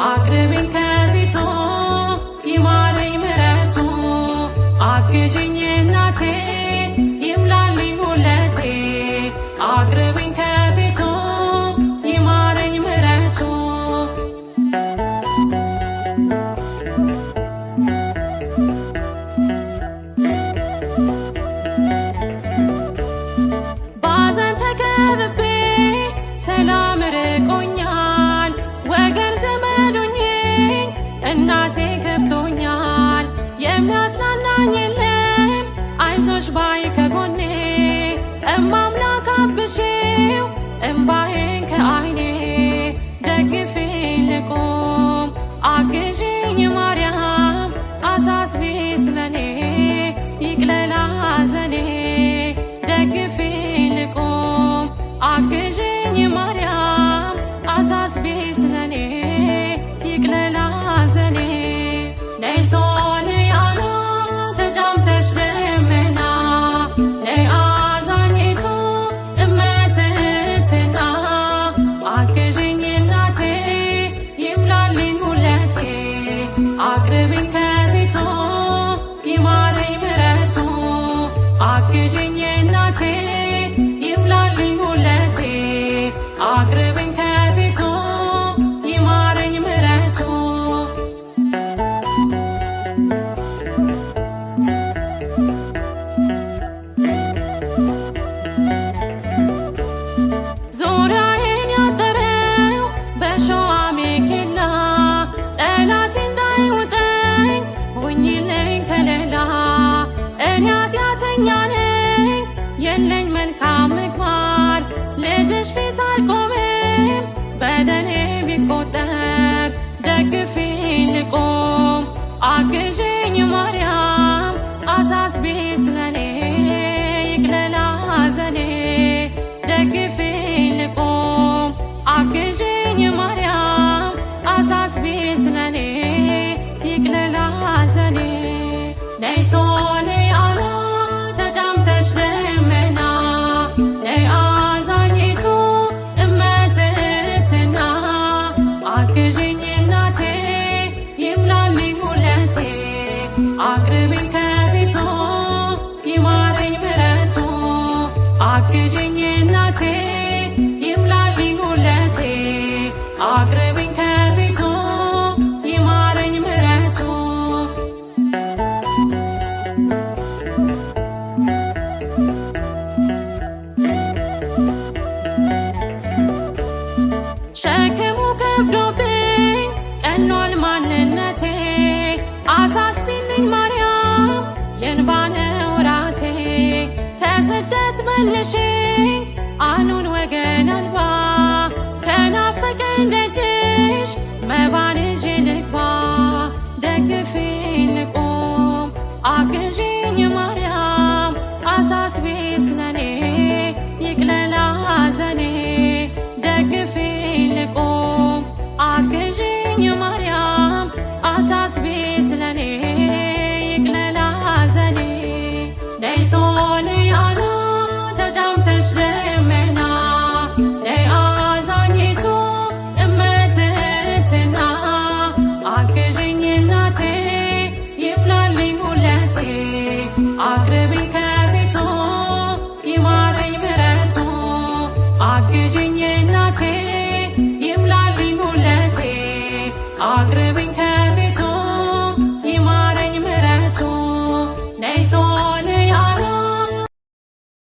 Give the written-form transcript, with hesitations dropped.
አቅርቢኝ ከፊቱ ይማረኝ ምሕረቱ አግዢኝ እናቴ ይምላልኝ ሁለቴ አቅርቢኝ ከፊቱ ይማረኝ ምሕረቱ ባዘን ተከብቤ ሰላም ርቆኛል ወገን ዘመዶኜ እናቴ ከፍቶኛል የሚያጽናናኝ የለም አይዞሽ ባይ ከጎኔ እማምላክ አብሺው እምባዬን ከዓይኔ ደግፊኝ ልቁም አግዢኝ ማርያም አሳስቢ ስለኔ ይቅለል ሐዘኔ ደግፊኝ ልቁም አግዢኝ ማርያም አሳስቢ ስለኔ ይቅለል ሐዘኔ ነይ ሶልያና ተጫምተሽ ደመና ነይ አዛኝቱ እመትህትና አግዢኝ እናቴ ይምላልኝ ሁለቴ አቅርቢኝ ከፊቱ ይማረኝ ምሕረቱ አግዢኝ እናቴ ይምላልኝ ሁለቴ አቅርቢኝ ከፊቱ ይማረኝ ምሕረቱ ዙሪያዬን ያጠረው በሸዋ ሜኬላ ጠላት እንዳይውጠኝ ሁኚልኝ ከለላ እኔ ኃጢአተኛ ነኝ የለኝ መልካም ምግባር ልጅሽ ፊት አልቆምም በደሌ ቢቆጠር ደግፊኝ ልቁም አግዢኝ ማርያም አሳስቢ ስለኔ ይቅለል ሐዘኔ ደግፊኝ ልቁም አግዢኝ ማርያም አሳስቢ ስለኔ ይቅለል ሐዘኔ ነይ ሶልያና ተጫምተሽ ደመና ነይ አዛኝቱ እመትህትና አግዢኝ እናቴ ይምላልኝ ሁለቴ አቅርቢኝ ከፊቱ ይማረኝ ምሕረቱ አግዢኝ እናቴ ይምላልኝ ሁለቴ አቅርቢኝ ከፊቱ ይማረኝ ምሕረቱ ሸክሙ ከብዶብኝ ቀኗል ማንነቴ አሳስቢልኝ ማርያም የእንባ ነው ራቴ ከስደት መልሽኝ አኑን ወገን አልባ ከናፈቀኝ ደጅሽ መባን ይዤ ልግባ ደግፊኝ ልቁም አግዢኝ ማርያም አሳስቢ